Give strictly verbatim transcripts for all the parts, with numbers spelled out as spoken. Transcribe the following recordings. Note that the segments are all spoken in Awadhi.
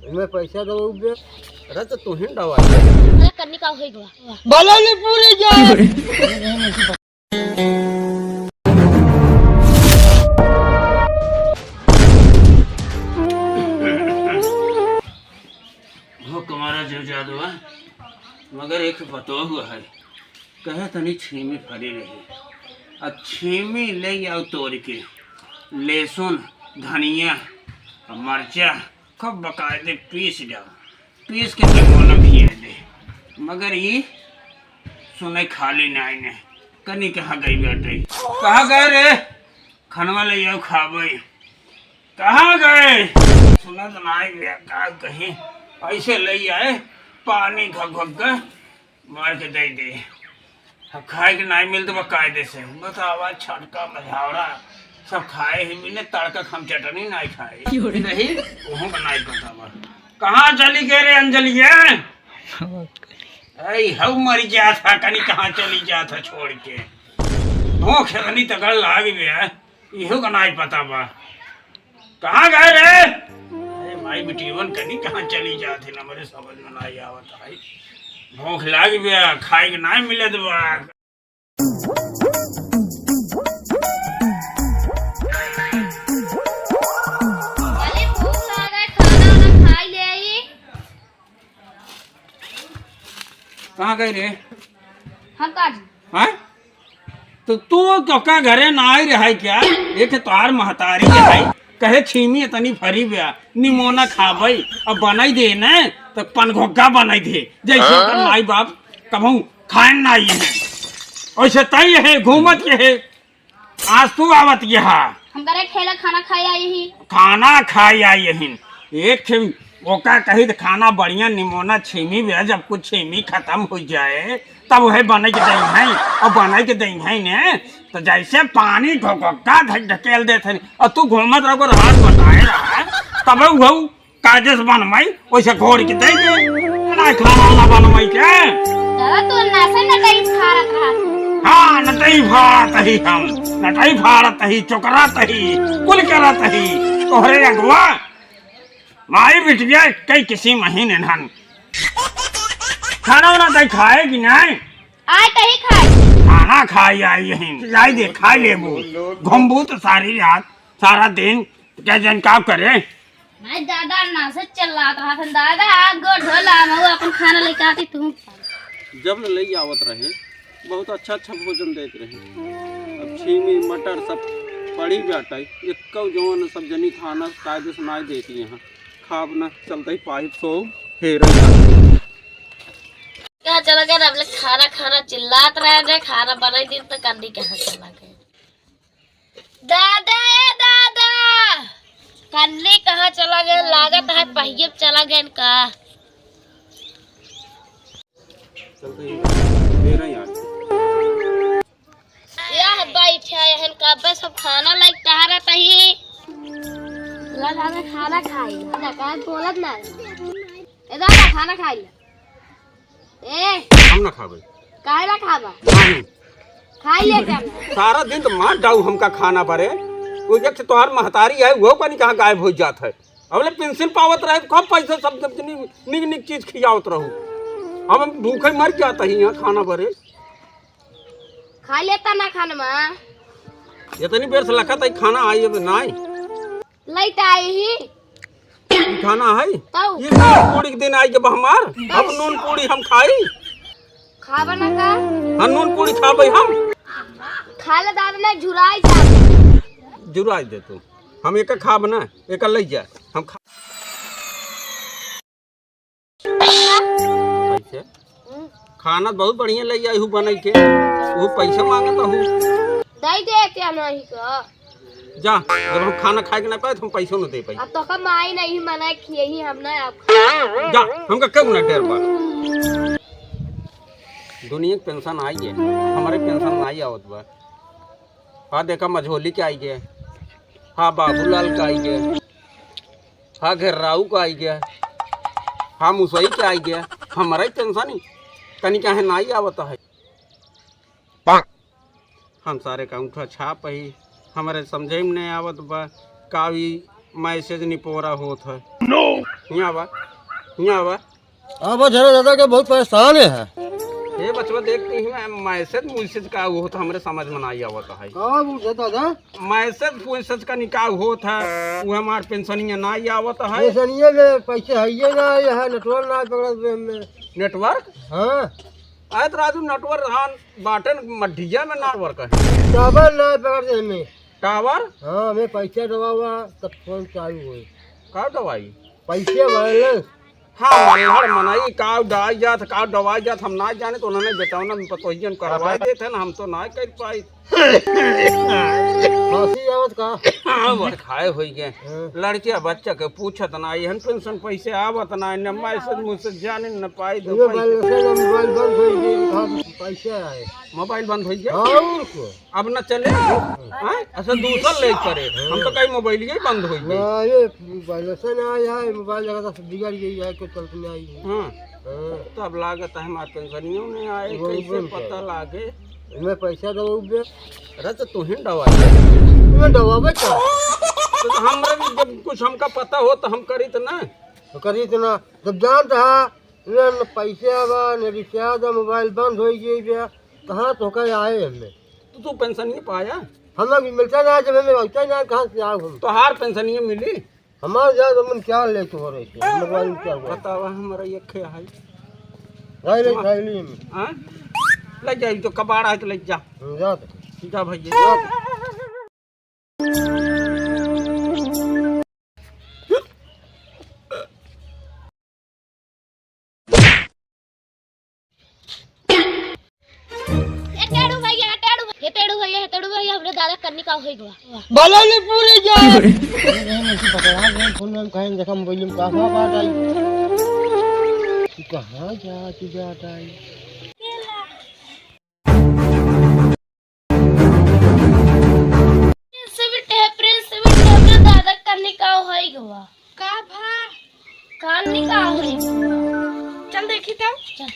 मैं पैसा दो बे। अरे तो तू ही डवा। अरे कन्नी का होई गवा। भले नहीं पूरे जाए। हो तुम्हारा जो जादू है, मगर एक पतोह है, कहे तनी छीमी फरी रही। अब छीमी ले आओ तोड़ के, लहसुन, धनिया, मरचा, खूब बकायदे पीस डाल, पीस के निमोना खिया दे। मगर ई सुने खाली नाई ने, कनी कहाँ गई बाटे? कहाँ गए रे? खनवा ले आओ खाबे। कहाँ गए? सुनत नाई बे, का कहीं? ऐसे ले आए, पानी घक घक के मार के दे दे। अब खाए के नाई मिलत बा कायदे से। बतावा, छटका मझावड़ा सब खाए ही मिले, तड़का हम चटनी नाई खाए। क्यों रे? नहीं, वहाँ का नाई पता बा। कहाँ चली गए रे अंजलिया? ऐ हऊ मरी जात है, कनी कहाँ चली जात है छोड़ के। भूख इतनी तगड़ लाग गया, इहो का नाई पता बा। कहाँ गए रे? अरे माई बिटियवन कनी कहाँ चली जात है, हमरे समझ में नाई आवत है। भूख लाग गया, खाए के नाई मिलत बा। अरे भूख लागे, खाना वाना खाई ले आई। कहाँ गई रे? हम का जी? हैं? तो तू तोका घरे ना आई रहे क्या? एक तोहार महतारी के है, कहे छीमी इतनी फरी बा, निमोना खाबे, अब बनाई दे न, तो पनघोगा बनाई दे, जैसे ओकर माई बाप कबहू खाए ना आई है, वैसे तई है, घूमत के है। आज तू आवत यहाँ। हम करे ठेला खाना खाए आई ही। खाना खाए आई यही। एक ठे ओका कही त खाना बढ़िया निमोना छीमी बे, जब कुछ छीमी खतम होइ जाए, तब वह बने के दई है। और बने के दई है ने, तो जैसे पानी घोघोका धक ढकेल देत है, और तू घूमत रहो, हाथ बताए रहा, तब वह कायदे से बनवाई, वैसे घोर के दे दे। ना खाना ना बनवाई के। दादा, तू नशे नटई फाड़त रहा। हाँ, नटई फाड़त ही हम। नटई फाड़त ही, चोकरात ही, कुल करत ही। तोहरे अगवा, माई बिटिया, कई किसी महीने नन। खाना वाना तई खाए कि नहीं? आए तही खाए। खाना खाए आई यहीं। लाई दे, खाए लेबू। घूमबू तो सारी रात, सारा दिन, क्या जन का करे? भाई दादा, ना से चिल्लात रहा था, दादा, आग गो ढोला, मैं वो अपन खाना लेके आती, तू। जब ले आवत रहे, बहुत अच्छा अच्छा भोजन देत रहे। अब छीमी, मटर सब पड़ी बाटे, एक्को जवन सब जनी खाना कायदे से नाई देती यहाँ। खाब ना, चलते ही पाइप सो, फिर। कहाँ चला गए? अब ले खाना, खाना चिल्लात रहे थे, खाना बनाई दिन तो कन्नी कहाँ चला गए? दादा, ए दादा, कन्नी कहाँ चला गए? लागत है पहिए पे चला गए का? चलते ही मेरा यार। यह बैठे हैं कब्बे सब खाना लाइक टहरत ही। ला दादा खाना खाई। ना का बोलत ना। ए दादा खाना खाई। ए हम ना खाबे। काहे ना खाबा? नहीं। खाई ले जाना। सारा दिन तो मार डाऊ हमका खाना बरे। वो एक से तोहार महतारी है, वो कनी कहाँ गायब हो जात है। अबले पेंशन पावत रहे, कब पैसा सब जब निक निक चीज खियावत रहू। अब हम भूखे मर जात ही यहाँ खाना बरे। खा लेता ना खाना में। इतनी बेर से लखत है खाना आई अब नाई। लइट आई ही। ई खाना है? तऊ। ये नून पूड़ी के दिन आई जब हमार, अब नून पूड़ी हम खाई। खाबा ना का? हाँ, नून पूड़ी खाबे हम। खा ले दादा, ना झुराई जा। झुराई दे तू। हम एक खाब ना, एक ले जा। हम खा पैसे? हम्म। खाना बहुत बढ़िया ले आई हूँ बनाई के, वो पैसा मांगत हूँ। दे दे क्या नहीं का? जा, जब हम खाना खाए के ना पाए, तो हम पैसों न दे पाई। अब तो का माई नहीं मना किए ही हम ना आप। जा, हमका कब ना डर बा। दुनिया के पेंशन आई है, हमारे पेंशन नहीं आवत बा। हाँ, देखा, मझोली के आई गए, हाँ, बाबूलाल के आई गए, हाँ, घेर्राऊ के आई गए, हाँ, मुसई के आई गए, हमारा ही पेंशन ही तनी काहे नाई आवत है। हम सारे का अंगूठा छाप ही, हमारे समझे में नहीं आवत बा, का ई मैसेज निपोरा होत है। हियाँ बा, हियाँ बा। अब जरा दादा के बहुत परेशान है। हे बचवा, देख, इहमें मैसेज मुसेज का होत, हमरे समझ में नाई आवत है। का बोलत है दादा? मैसेज फैसेज का निकाह होत है, उ हमार पेंशनिया नाई आवत है। पेंशनिया में पैसे हइये ना, यह नेटवर्क ना पकड़त बे हमें। नेटवर्क? हाँ। आए तो राजू, नेटवर्क, हाँ, बाटन मड्ढिया में नेटवर्क है। टावर ना पकड़त हमें। टावर? हाँ, हमें पैसा दबावा, तब फोन चालू होई। का दवाई? पैसे बैलेंस। हाँ, मल्हड़ मनई, काव डाई जात, काव डवाई जात, हम ना जाने, तो उन्होंने बेटौना में पतोहियन करवाए देत है ना, हम तो ना कर पाई। हंसी आवत का? हाँ, बरखाए होई गए। हाँ। लड़किया बच्चा के पूछत ना, एहन पेंशन पैसे आवत ना, न मैसेज मुसेज जाने न पाई, तो ये पैसे। बैलेंस है ना, मोबाइल बंद होई गई, हाँ, पैसे आए। मोबाइल बंद होई गया? हाँ, और को? अब न चले? हाँ? अच्छा, दूसर ले करे। हम तो कहीं मोबाइल ही बंद होई गई। ना, ये बैलेंस ना आया है, मोबाइल लगा था, बिगड़ गई है, कोई चलत नहीं आई है। हाँ। हाँ। तो अब लागत है हमार पेंशनियों नहीं आए, वो कैसे बंद पता कर। लागे? मैं पैसा दबाऊ बे। अरे तो तू ही डवा। मैं डबावे का? तो हमरा भी जब कुछ हमका पता हो तो हम करी तो ना। तो करी तो ना, जब जानत हा, न, न पैसा बा, न रिचार्ज बा, मोबाइल बंद होई गई बा, कहाँ तो का आए हमें? तो तू पेंशन नहीं पाया? हमें भी मिलता ना, जब हमें मिलता ना, कहाँ से आऊ हम? तोहार पेंशन ये मिली? हमार जा तो मन क्या ले तो हो रही थी, मोबाइल क्या हुआ? बतावा, हमारा ये खे है। भाई रे, भाई ले। हाँ? ले जा, तो कबाड़ है तो ले जा। हम्म, जा तो। जा भैया। जा तो। ए टेढ़ू भैया, टेढ़ू, हे टेढ़ू भैया, हे टेढ़ू भैया, हमरे दादा कन्नी का होई गवा। भला नहीं पूरे जा। भगवान ने फोन में कहें, देखा मोबाइल में का हुआ बात आई। तू कहाँ जा, तू जाता है? प्रिंस बिट्टे, प्रिंस बिट्टे, हमरे दादा कन्नी का होई गवा। का भा? कन्नी का होई गवा। चल देखी तो। चल।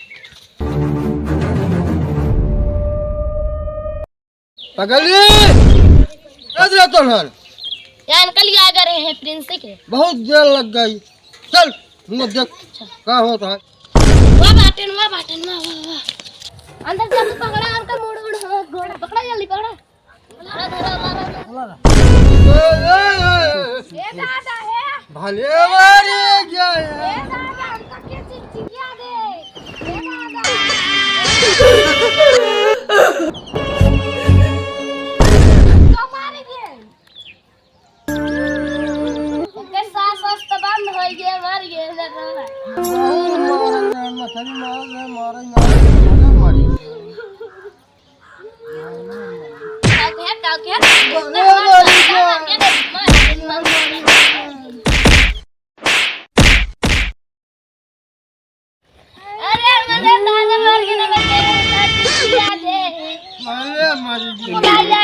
पगली! कद रहत हन? ये अंकल ही आ गए रहे हैं प्रिंस के। बहुत देर लग गई। चल, मुँह देख, का होत है? वाह बाटन, वाह बाटन, वाह, वाह, वाह। अंदर जा, तू पकड़ा, अंकल, मुड़, मुड़, हाँ, गोड़ पकड़ा, जल्दी पकड़ा। धरा, धरा, मारा, धरा। ए, ए, ए, ए। ए दादा, हे। भले मारे गया है। ए दादा, हमका के चिचिया दे। ए दादा। तो मारे गए। ओके, सास, सास तो बंद हो गए, मर गए, ना, ना, ना। मछली मार, मार, मार, मार, मार। अरे, मरे दादा, मर गए ना, मर गए ना, मर गए ना।